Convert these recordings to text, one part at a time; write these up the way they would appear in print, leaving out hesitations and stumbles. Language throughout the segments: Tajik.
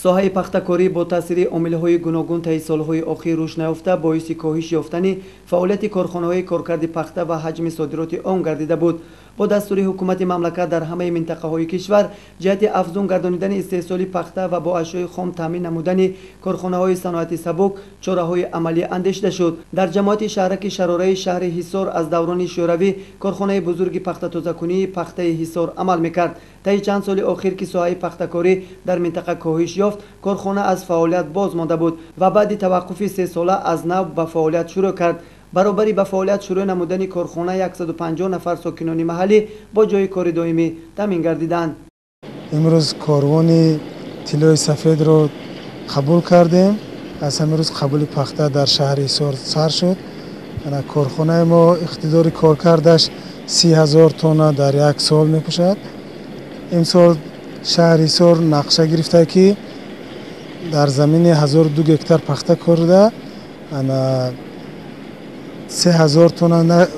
Соҳаи пахтакорӣ бо таъсири омилҳои гуногун таи солҳои охир рушд наёфта, боиси коҳиш ёфтани фаъолияти корхонаҳои коркарди пахта ва ҳаҷми содироти он гардида буд. Бо дастури ҳукумати мамлакат дар ҳамаи минтақаҳои кишвар ҷиҳати афзун гардонидани истеҳсоли пахта ва бо ашёи хом таъмин намудани корхонаҳои саноати сабук чораҳои амалӣ андешида шуд. Дар ҷамоати шаҳраки Шарораи шаҳри Ҳисор аз даврони Шӯравӣ корхонаи бузурги пахтатозакунии пахтаи Ҳисор амал мекард. Таи чанд соли охир, ки соҳаи пахтакорӣ дар минтақа коҳиш ёфт, корхона аз фаъолият боз монда буд ва баъди таваққуфи сесола аз нав ба фаъолият шурӯъ кард. Баробари ба фаъолият шурӯъ намудани корхона 150 нафар сокинони маҳаллӣ бо ҷойи кори доимӣ таъмин гардиданд. Имрӯз корвони тиллои сафедро қабул кардем. Аз ҳамин рӯз қабули пахта дар шаҳри Ҳисор сар шуд. Корхонаи мо иқтидори коркардаш 30 000 тонна дар як сол мепӯшад. Имсол шаҳри Ҳисор нақша гирифта, ки дар замини 1002 гектар пахта корда, 3000 тонна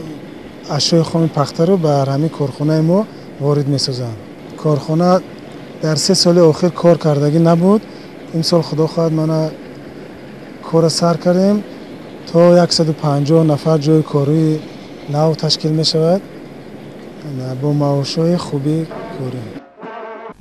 ашёи хоми пахтаро ба ҳамин корхонаи мо ворид месозанд. Корхона дар 3 соли охир кор кардагӣ набуд. Имсол, худо хоҳад, мана корро сар кардем, то 150 нафар ҷойи кории нав ташкил мешавад бо маошҳои хуби корӣ.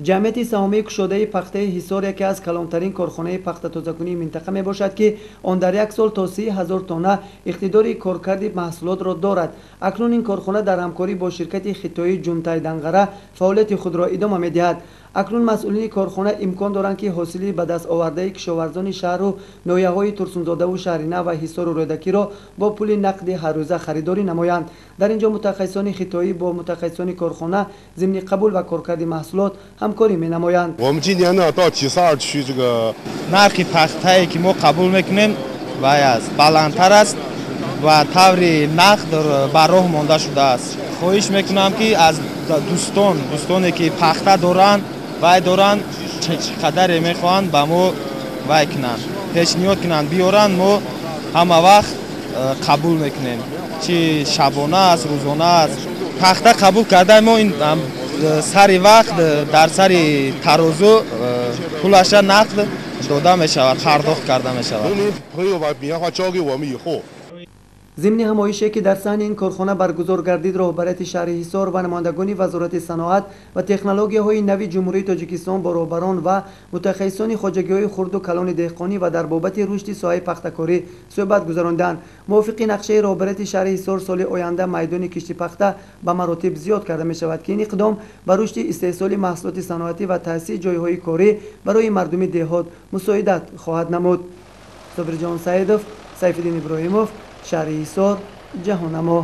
Ҷамъияти саҳомии кушодаи пахтаи Ҳисор яке аз калонтарин корхонаи пахтатозакунии минтақа мебошад, ки он дар як сол то 30 000 тонна иқтидори коркарди маҳсулотро дорад. Акнун ин корхона дар ҳамкорӣ бо ширкати хитоии Ҷунтай Данғара фаъолияти худро идома медиҳад. Акнун масъулини корхона имкон доранд, ки ҳосили ба даст овардаи кишоварзони шаҳру ноҳияҳои Турсунзодаву Шаҳринав ва Ҳисору Рӯдакиро бо пули нақди ҳаррӯза харидорӣ намоянд. Дар ин ҷо мутахассисони хитоӣ бо мутахассисони корхона зимни қабул ва коркарди маҳсулот ҳамкорӣ менамоянд. Нархи пахтае, ки мо қабул мекунем, вай аст, баландтар аст ва таври нақд ба роҳ монда шудааст. Хоҳиш мекунам, ки аз дӯстон, дӯстоне ки пахта доранд, вай доранд, чӣ қадаре мехоҳанд, ба мо вай кунанд, пешниҳод кунанд, биёранд. Мо ҳама вақт қабул мекунем, чӣ шабона аст, рӯзона аст. Пахта қабул кардаи мо ин сари вақт дар сари тарозу пулаша нақд дода мешавад, пардохт карда мешавад. Зимни ҳамоише, ки дар саҳни ин корхона баргузор гардид, роҳбарияти шаҳри Ҳисор ва намояндагони Вазорати саноат ва технологияҳои нави Ҷумҳурии Тоҷикистон бо роҳбарон ва мутахассисони хоҷагиҳои хурду калони деҳқонӣ ва дар бобати рушди соҳаи пахтакорӣ суҳбат гузаронданд. Мувофиқи нақшаи роҳбарияти шаҳри Ҳисор, соли оянда майдони кишти пахта ба маротиб зиёд карда мешавад, ки ин иқдом ба рушди истеҳсоли маҳсулоти саноатӣ ва таъсиси ҷойҳои корӣ барои мардуми деҳот мусоидат хоҳад намуд. Собирҷон Саидов, Сайфиддин Иброҳимов, шаҳри Ҳисор, Ҷаҳоннамо.